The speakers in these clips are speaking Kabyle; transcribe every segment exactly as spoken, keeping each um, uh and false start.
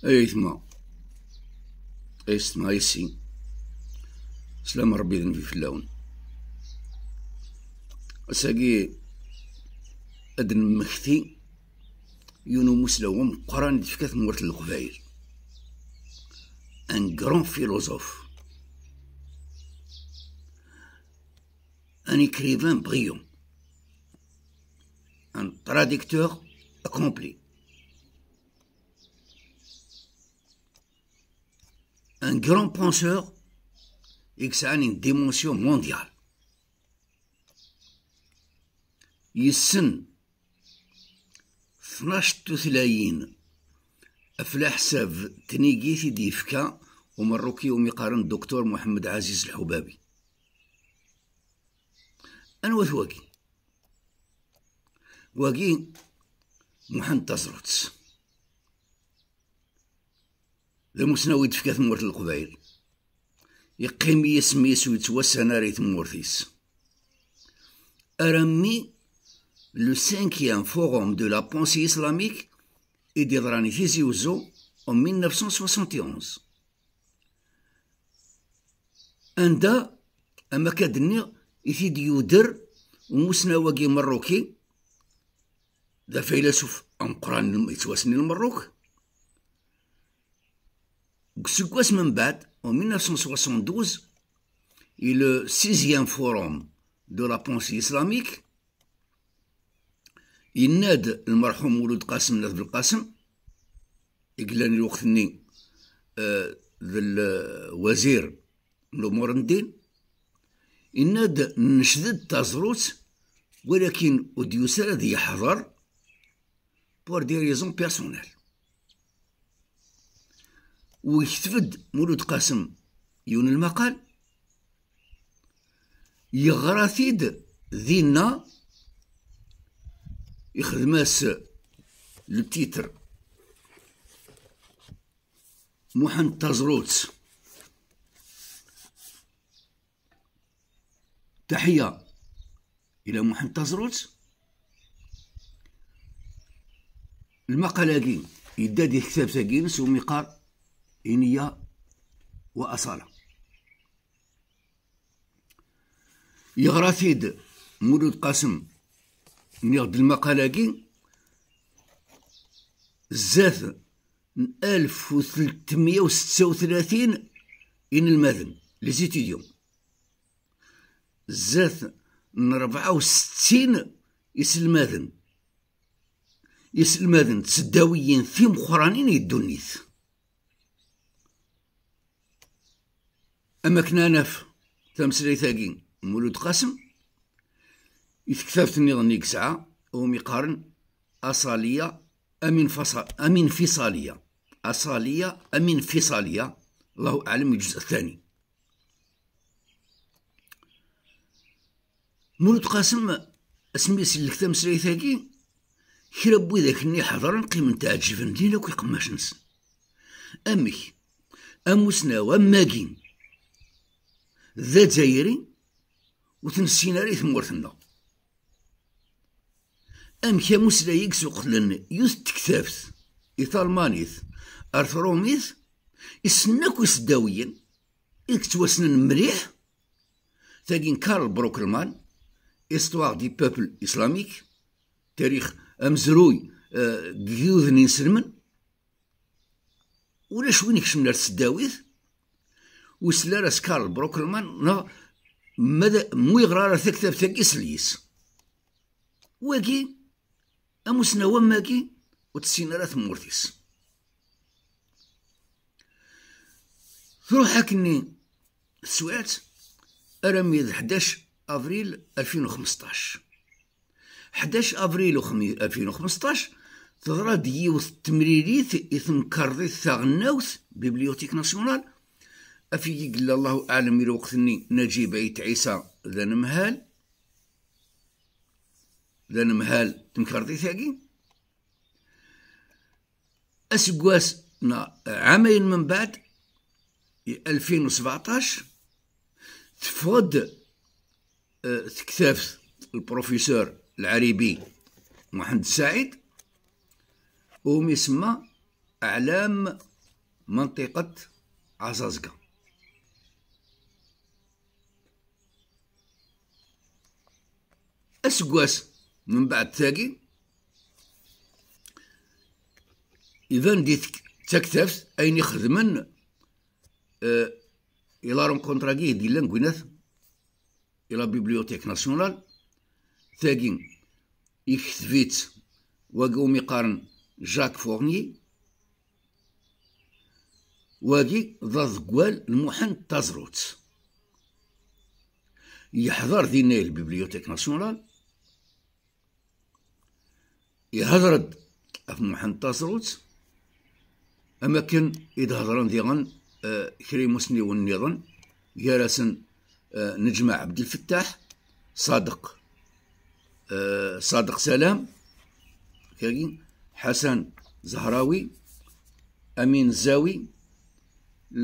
Ay aytma, ay yessetma, ay yessi, slam Rebbi d nnbi fell-awen. Ass-agi ad d-nemmekti yiwen umuslaw ameqqran i d-tefka tmurt n Leqbayel. Un grand philosophe, un écrivain brillant, un traducteur accompli, un grand penseur i yesɛan une dimension mondiale. Yessen tnac tutlayin, ɣef leḥsab n tnigit i d-yefka umerruki umi qqaren Docteur Muḥemmed Ɛaziz Lḥubabi. Anwa-t wagi? Wagi Muḥend Taẓrut. D amusnaw i d-tefka tmurt n Leqbayel. Yeqqim yisem-is ur yettwassen ara i tmurt-is. Armi le cinquième forum de la pensée islamique i d-yeḍran i Tizi Uzzu en mille neuf cent soixante et onze. Anda, am akka d-nniɣ, i t-id-yuder umusnaw-agi Merruki, d afaylasuf ameqqran yettwassen i Lmerruk. Deg useggas membeɛd, en mille neuf cent soixante-douze, i le sixième forum de la pensée islamique, yenna-d lmerḥum Mulud Qasem n At Belqasem, i yellan lweqt-nni, eh, d lwazir n lumuṛ n ddin, yenna-d: "Necd-d Taẓrut, walakin ur d-yusi ara ad yeḥḍer pour des raisons personnelles." U yekteb-d Mulud Qasem yiwen n lmaqal, yeɣra-t-id dinna, ixdem-as le titre Muḥend Taẓrut. Taḥiya ila Muḥend Taẓrut. Lmaqal-agi yedda di tektabt-agi-ines umi qqar Iniya wa Asala. Yeɣra-t-id Mulud Qasem, nniɣ-d lmaqal-agi, zdat n alef u tletmya u setta u tlatin inelmaden, les étudiants. Zdat n rebɛa u settin iselmaden. Iselmaden d tseddawiyin timeqqranin i ddunit. Am akken ad naf tameslayt-agi n Mulud Qasem, i tektabt nniḍen i yesɛa, umi qqaren Asaliya am Infasa-, am Infisaliya. Asaliya am Infisaliya, Allahu aɛlam, الجزء الثاني. Mulud Qasem, asmi isellek tameslayt-agi, kra n widak-nni iḥeḍren qqimen ttɛeǧǧiben din akk iqemmacen-nsen. Amek amusnaw am wagi d azzayri ur t-nessin ara i tmurt-nneɣ? Amek amuslay i yessuqlen yiwet n tektabt i talmanit ar trumit, issen akk iseddawiyen i yettwassnen mliḥ, tagi n Karl Brockelmann, Histoire du peuple islamique, tarix amezruy, eh, deg yigduden inselmen. Ulac win ikecmen ar tseddawit ur isell ara s Karl Brockelmann, neɣ ma d, mu yeɣra ara taktabt-agi isell yis. Wagi, amusnaw am wagi, ur t-tessin ara tmurt-is. Truḥ akkenni teswiɛt armi d ḥdac avril alfin u xmesṭac. Ḥdac avril uxmi-, alfin u xmesṭac, teḍra-d yiwet n temlilit i temkarḍit taɣelnawt, Bibliothèque Nationale, af i yella, Allahu aɛlem, i lweqt-nni Naǧib Ayt Ɛisa d anemhal, d anemhal n temkarḍit-agi. Aseggas neɣ ɛamayen membeɛd, i alfin u sbeɛṭac, teffeɣ-d, eh, tektabt n lprofisur Lɛaribi Muḥend Saɛid, umi isemma Aɛlam منطقة عزازقة. Aseggas mbeɛd tagi, iban di tek-, taktabt ayen ixedmen, eh, i la rencontre-agi i d-yellan deg winat, i la Bibliothèque Nationale. Tagi, ikteb-itt wagi umi qqaren Jacques Fournier. Wagi d aḍeggal n Muḥend Taẓrut. Yeḥḍer dinna i la Bibliothèque Nationale. Ihedṛ-d ɣef Muḥend Taẓrut, am akken i d-hedṛen diɣen, eh, kra imusniwen nniḍen, gar-asen, eh, Neǧma Ɛebdelfettaḥ, Ṣadeq, eh, Ṣadeq Salam, kagi, Ḥasan Zehrawi, Amin Zawi,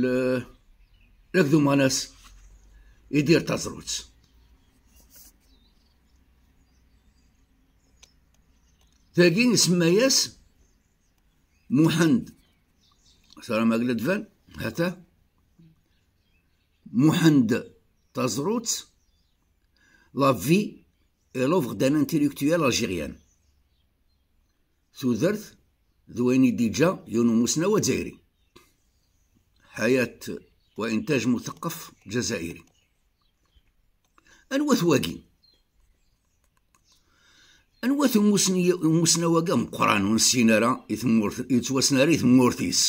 l-, akked umanas Idir Taẓrut. Tagi isemma-yas Muḥend, ssarameɣ la d-tban, ha-t-a, Muḥend Taẓrut, La vie et l'œuvre d'un intellectuel algérien. Tudert d wayen i d-iǧǧa yiwen umusnaw azzayri. حياة وإنتاج مثقف جزائري. Anwa-t wagi? Anwa-t umusni-, umusnaw-agi ameqqran ur nessin ara i tmurt, yettwassen ara i tmurt-is?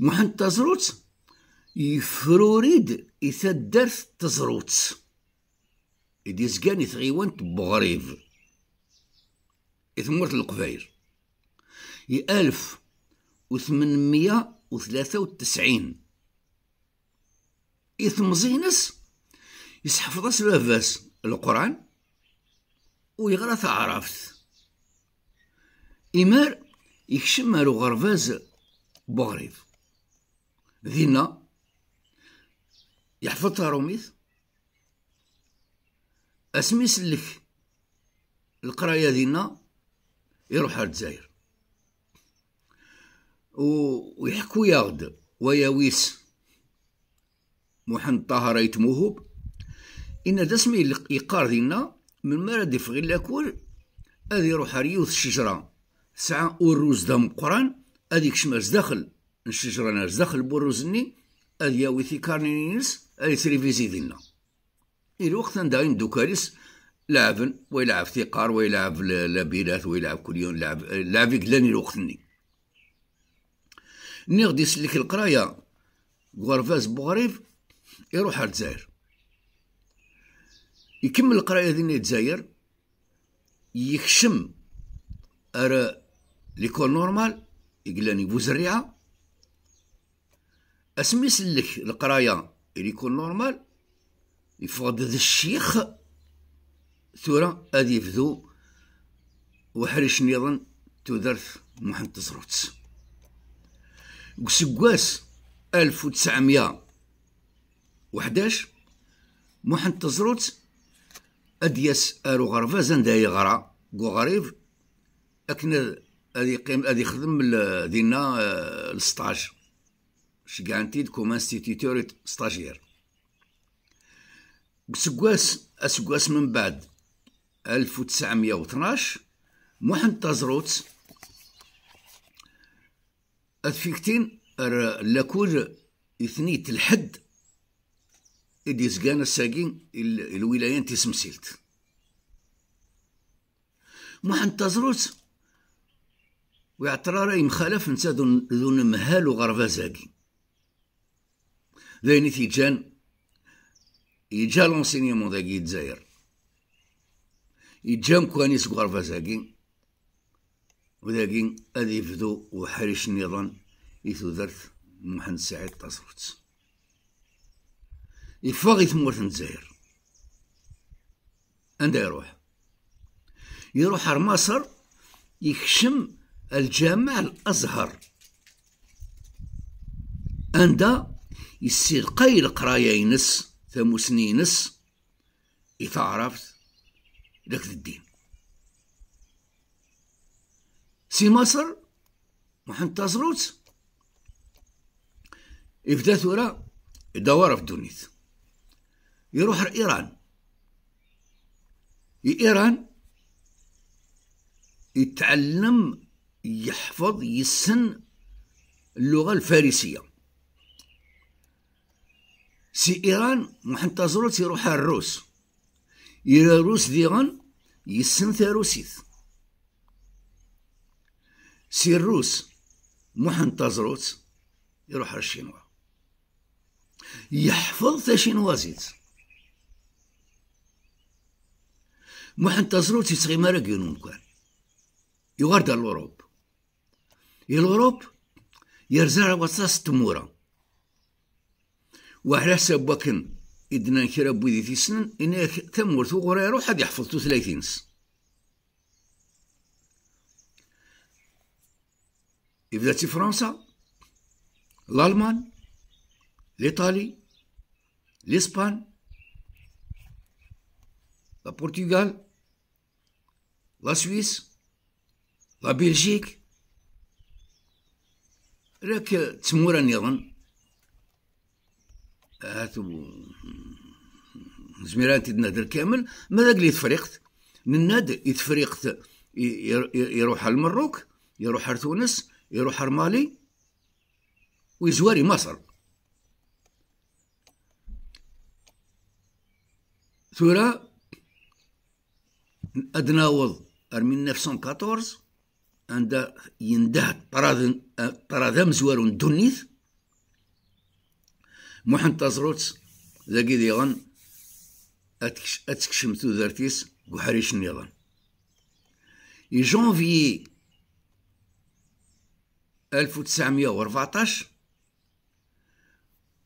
Muḥend Taẓrut yefruri-d i taddart n Teẓrut i d-yezgan i tɣiwant n Buɣrib, i tmurt n Leqbayel, i alef u tmenmeyya u tlata u tesɛin. I temẓi-ines, yesḥefḍ-as baba-s Leqran u yeɣra taɛrabt. Imar yekcem ar uɣerbaz n Buɣrib. Dinna, yeḥfeḍ tarumit. Asmi isellek leqraya dinna, iruḥ ar Lezzayer. U, u yeḥku-yaɣ-d wayawis Muḥend Ṭaher Ayt Muhub, inna-d asmi yelleq-, yeqqar dinna, melmi ara d-iffeɣ i lakul, ad iruḥ ar yiwet ccejra tesɛa urruz d ameqqran, ad ikcem ar zdaxel n ccejra-nni, ar zdaxel n wurruz-nni, ad yawi tikarnin-ines, ad itrivizi dinna. I lweqt anda imdukal-is leɛben, wa yelɛeb tiqqar, wa yelɛeb l-, labilat, wa yelɛeb kulyon, leɛb, leɛb i yellan i lweqt-nni. Nniɣ-d isellek leqraya deg uɣerbaz n Buɣrib, iruḥ ar Lezzayer. Ikemmel leqraya dinna i Lezzayer, yekcem ar l'école normale i yellan i Buzerriɛa. Asmi isellek leqraya i l'école normale, yeffeɣ-d d ccix, tura ad yebdu uḥric nniḍen, tudert n Muḥend Teẓrut. Deg useggas alef u tesɛemya u ḥdac, Muḥend Teẓrut ad d-yas ar uɣerbaz anda yeɣra, deg uɣrib, akken ad, ad yeqqim, ad yexdem l-, dinna, eh, le stage. Ceggɛen-t-id comme instituteur et stagiaire. Deg useggas, aseggas mbeɛd, alef u tesɛemya u tnac, Muḥend Taẓrut ad fiktin ar lakul i tnit lḥedd i d-yezgan ass-agi i l-, i lwilaya n Tisemsilt. Muḥend Taẓrut ur iɛeṭṭel ara yemxalaf netta d un-, d unemhal uɣerbaz-agi. D ayen i t-yeǧǧan, yeǧǧa l'enseignement dagi i Lezzayer. Yeǧǧa amkan-is deg uɣerbaz-agi, u dagi ad yebdu uḥric nniḍen i tudert n Muḥend Saɛid Taẓrut. Yeffeɣ i tmurt n Lezzayer. Anda iruḥ? Iruḥ ar Maṣer, yekcem lǧameɛ Al-Azhar, anda yessilqay leqraya-ines, tamusni-ines, i taɛrabt d akked ddin. Si Maṣer, Muḥend Taẓrut ibda tura idawar ɣef ddunit. Iruḥ ar Iran. I Iran, itɛellem, yeḥfeḍ, yessen lluɣa lfarisiya. Si Iran, Muḥend Taẓrut iruḥ ar Rrus. Ira Rrus diɣen, yessen tarusit. Si Rrus, Muḥend Taẓrut iruḥ ar Ccinwa. Yeḥfeḍ tacinwazit. Muḥend Taẓrut yettɣimi ara deg yiwen umkan. Yuɣal-d ar Lurup. I Lurup, yerza ar waṭas n tmura. Wa ɛla ḥsab wakken i d-nnan kra n wid i t-yessnen, ini-ak tamurt uɣur iruḥ ad yeḥfeḍ tutlayt-ines. Yebda-tt i Fransa, Lalman, Litali, Lispan, la Portugal, la Suisse, la Belgique, rak tmura nniḍen. Ahat u-, nezmir ad t-id-nader kamel, ma d agli Tefriqt, nenna-d i Tefriqt i, i, i, iruḥ ar Lmerruk, iruḥ ar Tunes, iruḥ ar Mali, u yezwar i Maṣer. Tura, ad naweḍ ar mille neuf cent quatorze, anda yendeh ṭṭrad, ṭṭrad amezwaru n ddunit, Muḥend Taẓrut, dagi diɣen, ad tekc-, ad tekcem tudert-is deg uḥric nniḍen. I janvier alef u tesɛemya u rbeɛṭac,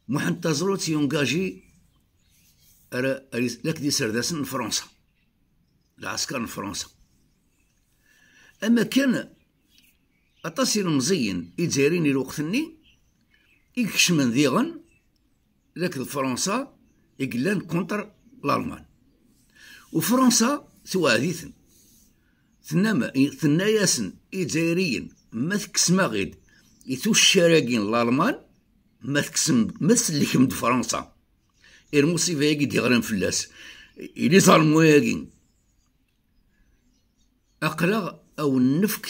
Muḥend Taẓrut yungaji ar, ar, lakk d iserdasen n Fransa, lɛesker n Fransa. Am akken aṭas ilemẓiyen izzayriyen i lweqt-nni i ikecmen diɣen lakk d Fransa i yellan contre Lalman. U Fransa tewɛed-iten. Tenna-, tenna-yasen i Izzayriyen, ma tekksem-aɣ-id i tuccar-agi n Lalman, ma tekksem, ma tsellkem-d Fransa i lmuṣiba-agi d-yeɣran fell-as, i les Allemands-agi, aql-aɣ a wen-nefk,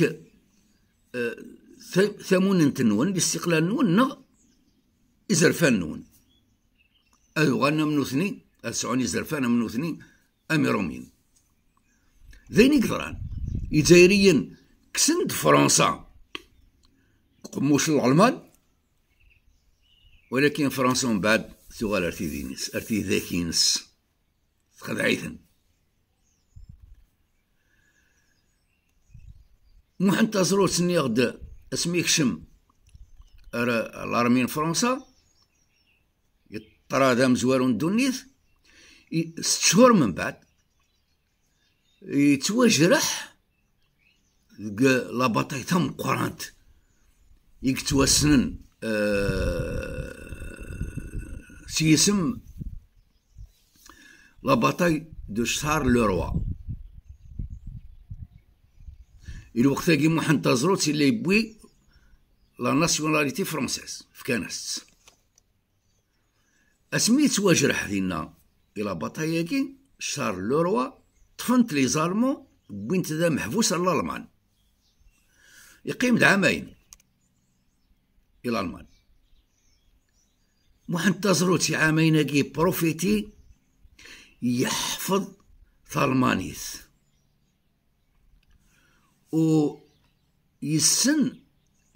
eh, ta-, tamunent-nwen, listiqlal-nwen, neɣ izerfan-nwen. Ad uɣalen am nutni, ad sɛun izerfan am nutni, am Iṛumyen. D ayen i yeḍran. Izzayriyen kksen-d Fransa deg uqemmuc n Lalman, walakin Fransa mbeɛd tuɣal ar tidin-is, ar tidak-ines. Txdeɛ-iten. Muḥend Taẓrut, nniɣ-d, asmi yekcem ar l'armée n Fransa, yeṭṭrad amezwaru n ddunit, i, sett cchur mbeɛd, yettwajreḥ deg la bataille tameqqrant i yettwassnen, eh, s yisem la bataille de Charleroi. I lweqt-agi Muḥend Taẓrut yella yewwi la nationalité française, fkan-as-tt. Asmi yettwajreḥ dinna i la bataille-agi, Charleroi, ṭṭfen-t les Allemands, wwin-t d ameḥbus ar Lalman. Yeqqim-d ɛamayen i Lalman. Muḥend Taẓrut iɛamayen-agi profiti, yeḥfeḍ talmanit. U yessen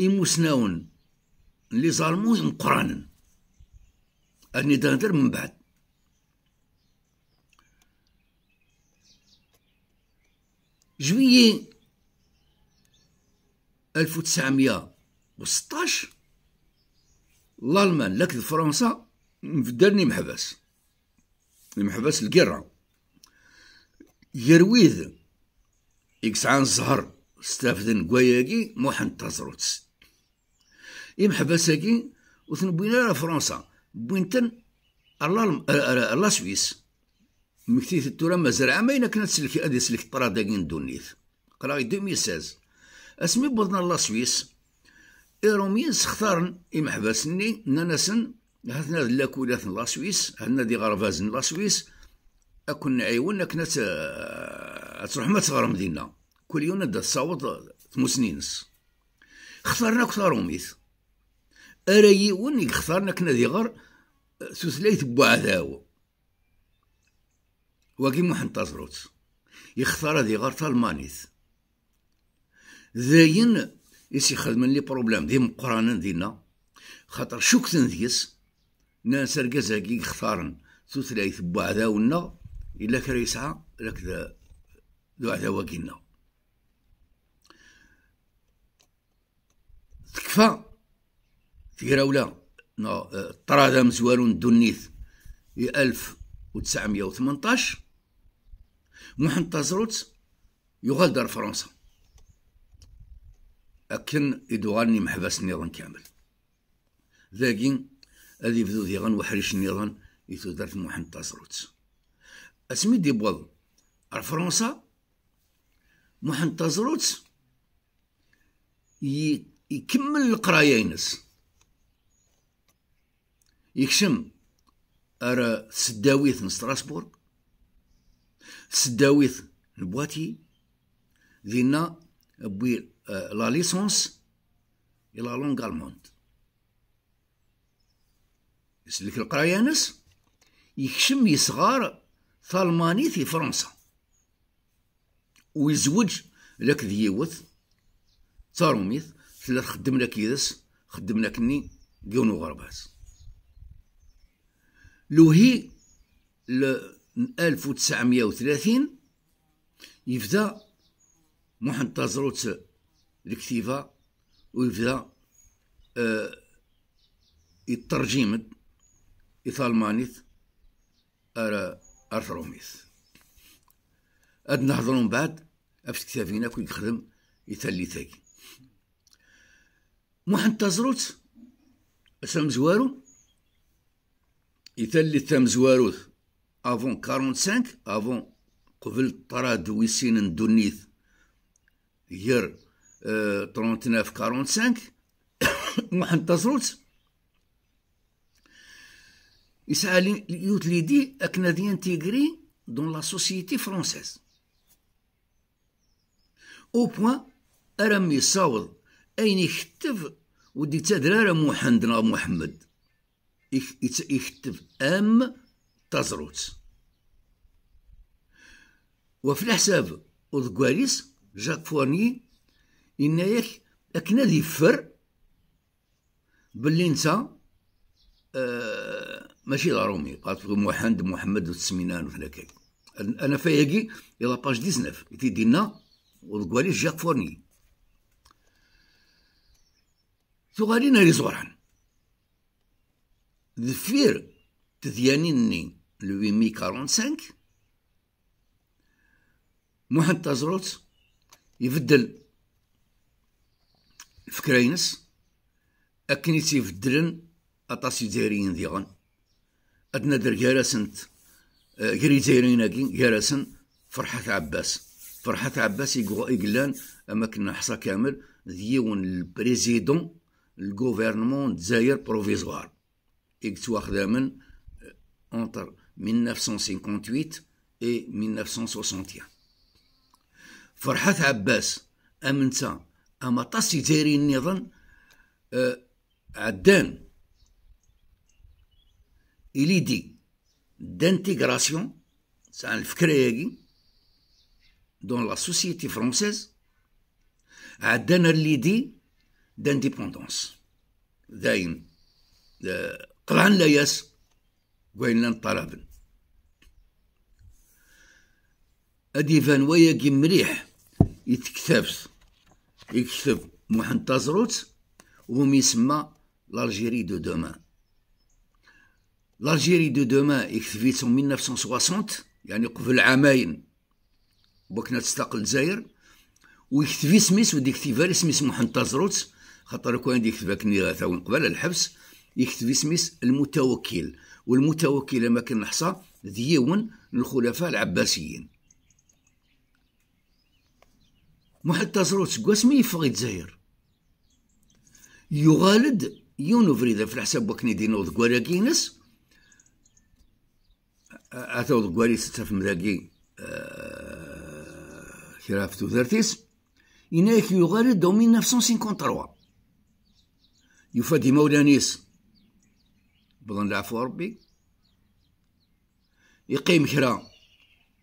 imusnawen n les Allemands imeqqranen. Ad nidhedr mbeɛd. Juillet alef u tesɛemya u seṭṭac, Lalman lakk d Fransa mbeddalen imeḥbas. Imeḥbas n lgirra. Gar wid i yesɛan zzher stafden deg wayagi, Muḥend Taẓrut. Imeḥbas-agi ur ten-wwin ara Fransa, wwin-ten ar Lalm-, ar, ar, ar la Suisse. Mmektit-d tura mazal ɛamayen akken ad sellek-, ad isellek ṭṭrad-agi n ddunit. Aql-aɣ i deux mille seize. Asmi wwḍen ar la Suisse, Iṛumyen sextaren imeḥbas-nni, nnan-asen: "Ha-ten-a d lakulat n la Suisse, ha-ten-a d iɣerbazen n la Suisse, ad ken-nɛiwen akken ad t-, ad truḥem ad teɣrem dinna." Kul yiwen ad d-tessaweḍ tmussni-ines. Xtaren akk taṛumit. Ara yiwen i yextaren akken ad iɣer tutlayt n weɛdaw. Wagi Muḥend Taẓrut. Yextar ad iɣer talmanit. D ayen i s-ixedmen les problèmes d imeqqranen dinna, xaṭer cukten deg-s, nnan-as: "Argaz-agi yextaren tutlayt n weɛdaw-nneɣ, yella kra yesɛa akked d uɛdaw-agi-nneɣ." Tekfa tegrawla neɣ, eh, ṭṭrad amezwaru n ddunit i alef u tesɛemya u tmenṭac, Muḥend Taẓrut yuɣal-d ar Fransa. Akken i d-uɣalen imeḥbas nniḍen kamel. Dagi ad ibdu diɣen uḥric nniḍen i tudert n Muḥend Taẓrut. Asmi d-iwweḍ ar Fransa, Muḥend Taẓrut i-, ikemmel leqraya-ines. Yekcem ar tseddawit n Strasbourg, tseddawit n Poitiers, dinna wwi, eh, la licence i la langue allemande. Isellek leqraya-ines, yekcem yesɣar talmanit i Fransa. U yezweǧ lak d yiwet d taṛumit, tella txeddem lak yid-s, xeddmen akkenni deg yiwen uɣerbaz. Luhi l-, n alef u tesɛemya u tlatin, yebda Muḥend Taẓrut lektiba, u yebda, eh, yettṛejim-d i talmanit ar, ar tṛumit. Ad nehḍer umbeɛd ɣef tektabin akk i yexdem i tallit-agi. Muḥend Taẓrut, ass amezwaru, i tallit tamezwarut, avant quarante-cinq, avant, qbel ṭṭrad wis sin n ddunit, gar, euh, trente-neuf quarante-cinq, Muḥend Taẓrut yesɛa li-, yiwet l'idée akken ad yintégrer dans la société française. Au point, armi yessaweḍ ayen iketteb ur d-yettader ara Muḥend neɣ Muḥemmed. Ik-, itt-, iketteb am Taẓrut. Wa f leḥsab uḍeggal-is, Jacques Fournier, yenna-yak akken ad iffer belli netta, eh, mačči d aṛumi, parce que Muḥend, Muḥemmed, ur ttsemminan ur tlakay. Anafay-agi, i la page dix-neuf, i t-id-yenna uḍeggal-is Jacques Fournier. Tuɣalin ar iẓuran. Deffir tedyanin-nni, le huit mai quarante-cinq, Muḥend Taẓrut ibeddel lfekra-ines, akken i tt-ibeddlen aṭas Izzayriyen diɣen. Ad nader gar-asent, eh, gar Izzayriyen-agi, gar-asen Ferḥat Ɛebbas. Ferḥat Ɛebbas i gu-, i yellan, am akken neḥṣa kamel, d yiwen n le président n le gouvernement n Dzayer provisoire i yettwaxdamen, euh, entre mille neuf cent cinquante-huit et mille neuf cent soixante et un. Ferḥat Ɛebbas, am netta, am aṭas Izzayriyen nniḍen, euh, ɛeddan i l'idée d'intégration, sɛan lfekra-agi, dans la société française, ɛeddan ar l'idée d'indépendance. Dayen, eh, qelɛen layas deg wayen llan ṭṭalaben. Ad iban wayagi mliḥ i tektabt i yekteb Muḥend Taẓrut, umi isemma l'Algérie de demain. L'Algérie de demain, yekteb-itt en mille neuf cent soixante, yeɛni qbel ɛamayen wakken ad testaqel Lezzayer, u yekteb isem-is, ur d-yektib ara isem-is Muḥend Taẓrut, xaṭer akk ayen d-yekteb akken i ɣ-tawen qbala lḥebs, yekteb isem-is Lmutawakkil. U Lmutawakkil, am akken neḥṣa, d yiwen n lxulafa lɛebbasiyin. Muḥend Taẓrut, seg wasmi yeffeɣ i Lezzayer, Yuɣal-d yiwen ubrid ɣef leḥsab wakken i d-yenna uḍeggal-agi-ines. Ata uḍeggal-is tettafem dagi, eh, kra ɣef tudert-is. Yenna-yak yuɣal-d en mille neuf cent cinquante-trois. Yufa-d imawlan-is wwḍen leɛfu Rebbi. Yeqqim kra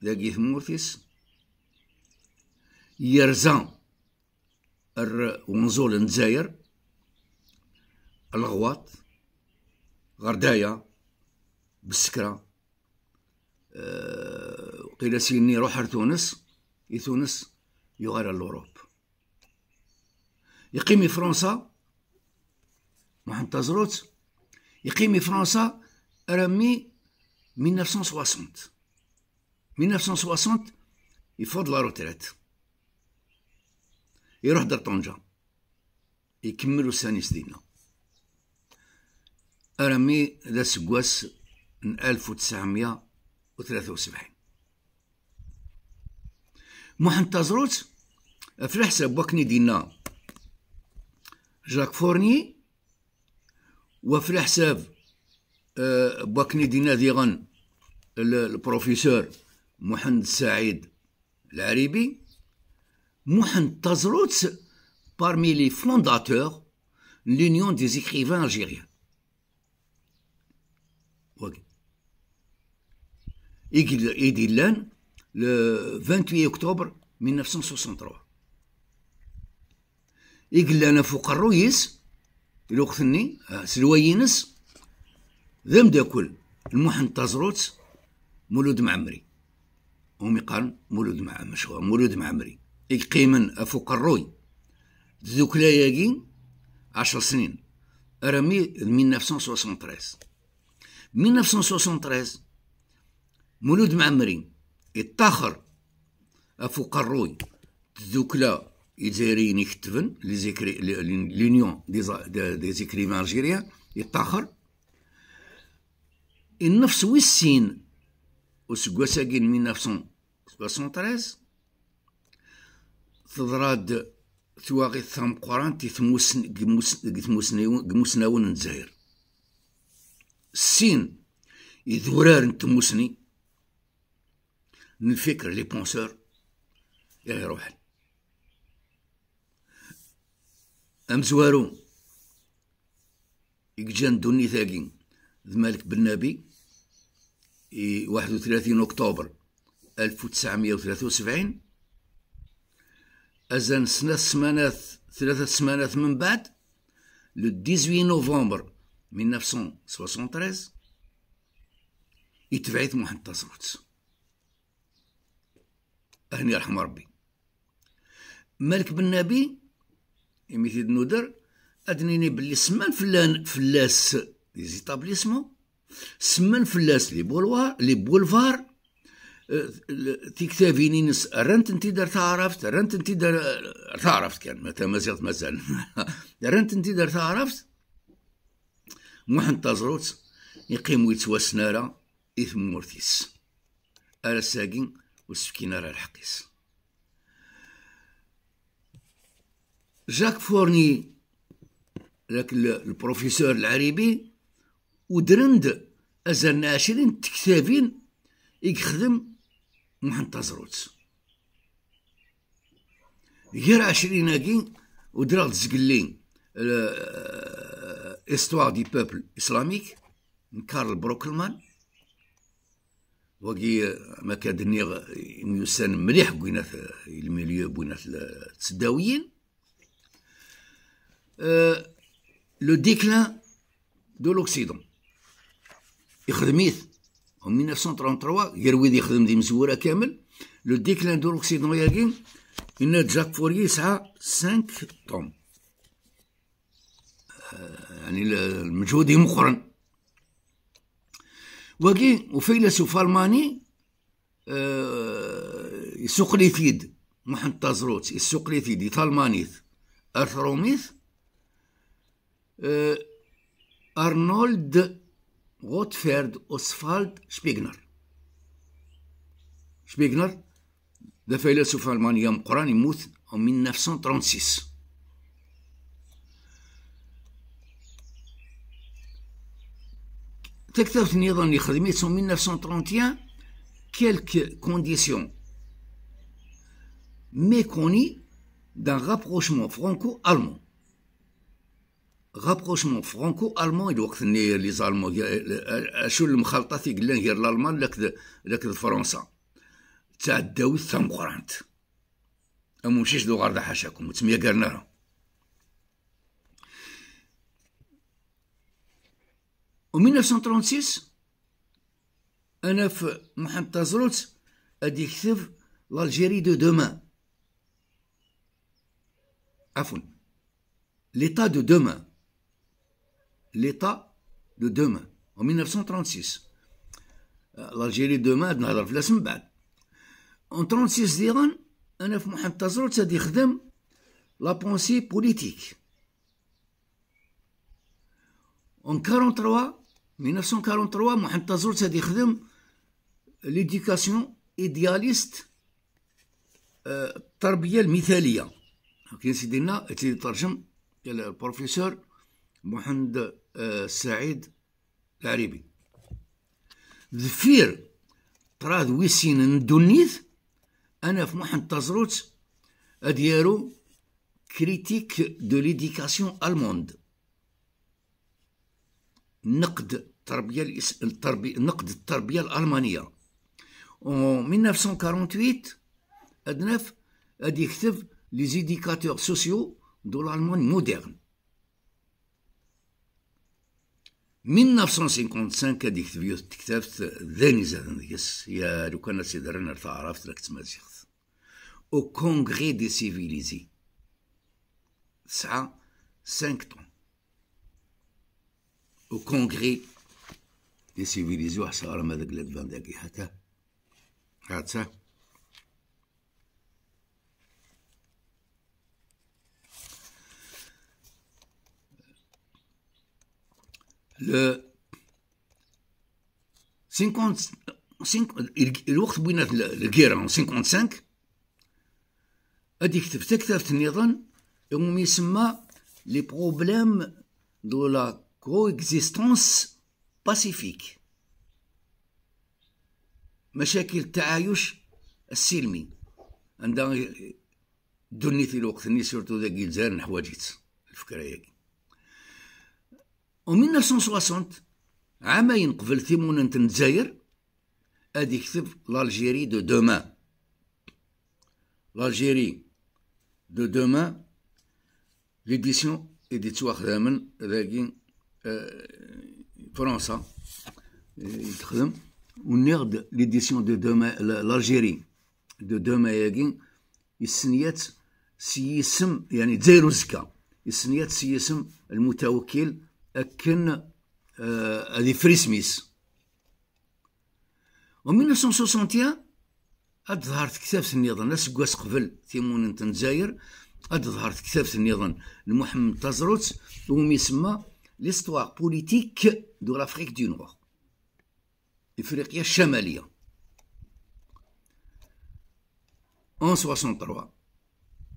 dagi tmurt-is. Yerza ar wenẓul n Lezzayer, Leɣwaṭ, Ɣerdaya, Besekra, eh, waqila s-yenni iruḥ ar Tunes, i Tunes yuɣal ar l'Europe. Yeqqim i Fransa, Muḥend Taẓrut, yeqqim i Fransa armi mille neuf cent soixante. Mille neuf cent soixante, yeffeɣ-d la retraite. Iruḥ-d ar Ṭunǧa. Ikemmel ussan-is dinna. Armi d aseggas n alef u tesɛemya u tlata u sebɛin. Muḥend Taẓrut, ɣef leḥsab wakken i d-yenna Jacques Fournier, wa ɣef leḥsab, eh, wakken i d-yenna diɣen le, le professeur Muḥend Saɛid Lɛaribi, Muḥend Taẓrut parmi les fondateurs de l'Union des écrivains algériens. Wagi. I d-, i d-illan le vingt-huit octobre mille neuf cent soixante-trois. I yellan ɣef uqerruy-is, lweqt-nni, ah, aselway-ines, d amdakel n Muḥend Taẓrut, Mulud Mɛemmri. Umi qqaren Mulud Mɛ-, Mecɣur, Mulud Mɛemmri. I yeqqimen ɣef uqerruy n tdukla-agi ɛecr snin, armi d mille neuf cent soixante-treize. Mille neuf cent soixante-treize, Mulud Mɛemmri yeṭṭaxer ɣef uqerruy n tdukla izzayriyen ikettben, les écri-, le-, l'Union des, des, des écrivains algériens, yeṭṭaxer. Nnefs wis sin useggas-agi n mille neuf cent soixante-treize, teḍra-d twaɣit tameqqrant i tmusn-, deg mus-, deg tmusni-, deg imusnawen n Lezzayer. Sin idurar n tmusni, n lfikr, les penseurs, i ɣ-iruḥen. Amezwaru i yeǧǧan ddunit-agi d Malek Bennabi, i waḥed u tlatin octobre alef u tesɛemya u tlata u sebɛin. Azal n snat ssmanat, tlata ssmanat mbeɛd, le dix-huit novembre mille neuf cent soixante-treize, itbeɛ-it Muḥend Taẓrut. Ahen yerḥem Rebbi. Malek Bennabi, imi t-id-nuder, ad d-nini belli semman fell-, fell-as les établissements, semman fell-as les boulevards, les boulevards, eh, le-, tiktabin-ines rran-tent-id ar taɛrabt, rran-tent-id ar, ar taɛrabt kan, ma tamaziɣt mazal. Rran-tent-id ar taɛrabt. Muḥend Taẓrut yeqqim ur yettwassen ara i tmurt-is. Ar ass-agi ur s-fkin ara lḥeqq-is. Jacques Fournier, dak le, le professeur Lɛaribi, udren-d azal n ɛecrin n tektabin i yexdem Muḥend Taẓrut. Gar ɛecrin-agi, udreɣ-d zgelli, euh, Histoire du peuple islamique, n Karl Brockelmann. Wagi, ma akka d-nniɣ, myussan mliḥ deg winat, le milieu n winat l-, tseddawiyin. Euh, le déclin de l'Occident. Ixdem-it en mille neuf cent trente-trois, gar wid yexdem d imezwura kamel. Le déclin de l'Occident-agi, yenna-d Jacques Fourier, yesɛa cinq tomes. Euh, yeɛni le-, lmeǧhud imeqqren. Wagi, ufaylasuf almani, euh, yessuqel-it-id Muḥend Taẓrut, yessuqel-it-id i talmanit ar trumit, euh, Arnold Gottfried Oswald Spiegelnahr. Spiegelnahr d afaylasuf almani ameqqran, yemmut en mille neuf cent trente-six. Taktabt nniḍen yexdem-itt en mille neuf cent trente et un, quelques conditions méconnues d'un rapprochement franco-allemand. Rapprochement franco-allemand i lweqt-nni, les Allemands, acu n lemxalṭat i yellan gar Lalman akked, akked Fransa. D taɛeddawit tameqqrant. Am umcic d uɣerda ḥacakum, ur ttemyagaren ara. En mille neuf cent trente-six, ad naf Muḥend Taẓrut ad yekteb L'Algérie de demain. Afun. L'État de demain. L'État de demain, en mille neuf cent trente-six. Euh, L'Algérie de demain, ad nehder fell-as mbeɛd. En trente-six diɣen, ad naf Muḥend Taẓrut ad yexdem la pensée politique. En quarante-trois, mille neuf cent quarante-trois, Muḥend Taẓrut ad yexdem l'éducation idéaliste, euh, التربية المثالية. Akken i s-d-yenna, ad tt-id-terjem le professeur Muḥend, euh, Saɛid Lɛribi. Deffir ṭṭrad wis sin n ddunit, ad naf Muḥend Taẓrut ad yaru critique de l'éducation allemande. Nneqd ṭṭerbiya, nneqd ṭṭerbiya lalmaniya. En mille neuf cent quarante-huit, ad naf ad yekteb les éducateurs sociaux de l'Allemagne moderne. Mille neuf cent cinquante-cinq, ad yekteb yiwet n tektabt d ayen izaden deg-s, ya lukan ad tt-id-rren ar taɛrabt neɣ d tmaziɣt. Au Congrès des civilisés. Tesɛa cinq tomes. Au Congrès des civilisés, ur ḥṣiɣ ara ma deg ladvan dagi. Hata. Hata. Le cinquante-cinq, lweqt n lguerre en cinquante-cinq, ad yekteb taktabt nniḍen iwumi isemma les problèmes de la coexistence pacifique. Macakil n tɛayuc assilmi, anda ddunit i lweqt-nni, surtout dagi Lezzayer, neḥwaǧ-itt, lfekra-yagi. En mille neuf cent soixante, ɛamayen qbel timunent n Lezzayer, ad yekteb L'Algérie de demain. L'Algérie de demain, l'édition i d-yettwaxdamen dagi, euh, Fransa, euh, i texdem. U nniɣ-d l'édition de demain, la-, l'Algérie de demain-agi, yessen-yatt s yisem, yani Lezzayer uzekka, yessen-yatt s yisem lmutawekkil akken, euh, ad iffer isem-is. En mille neuf cent soixante et un, ad teḍher tektabt nniḍen, aseggas qbel timunent n Lezzayer, ad teḍher tektabt nniḍen n Muḥemmed Taẓrut, umi isemma L'histoire politique de l'Afrique du Nord. Ifriqya Ccamaliya. En soixante-trois,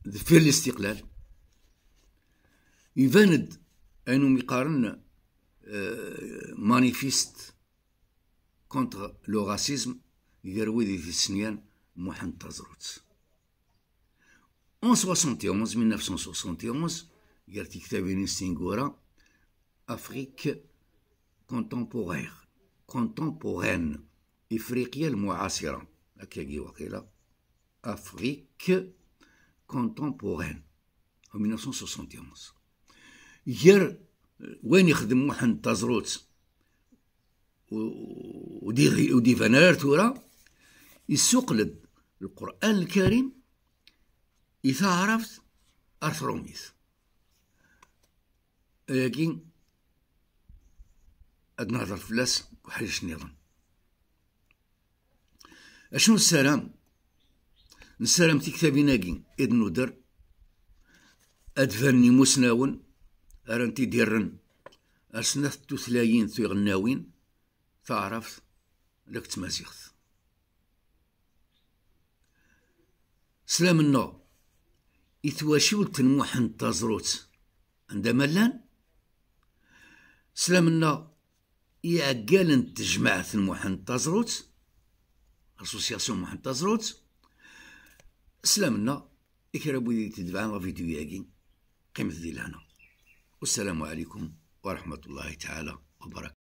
deffir listiqlal, iban-d ayen umi qqaren, euh, manifeste contre le racisme gar wid i t-issenyan Muḥend Taẓrut. En soixante et onze, mille neuf cent soixante et onze, gar tektabin-is tineggura, Afrique contemporaire, contemporaine, Ifriqya lmuɛasira, akkagi waqila, Afrique contemporaine, en mille neuf cent soixante et onze. Gar, euh, wayen ixdem Muḥend Taẓrut u, u d-, ur d-iban ara ar tura, issuqel-d Lqur'an Lkarim i taɛrabt ar trumit. Ayagi ad nehder fell-as uḥric nniḍen. Acu nessaram? Nessaram tiktabin-agi i d-nuder ad banen imusnawen ara tent-id-irren ar snat tutlayin tiɣennawin, taɛrabt akked tmaziɣt. Slam-nneɣ i twacult n Muḥend Taẓrut anda ma llan. Slam-nneɣ iɛeggalen n tejmaɛt n Muḥend Taẓrut, association Muḥend Taẓrut. Slam-nneɣ i kra n wid i d-itebɛen la vidéo-agi. Qqimet di lehna. Wassalamu ɛlikum wa rahmatullahi taɛala wa barakatuh.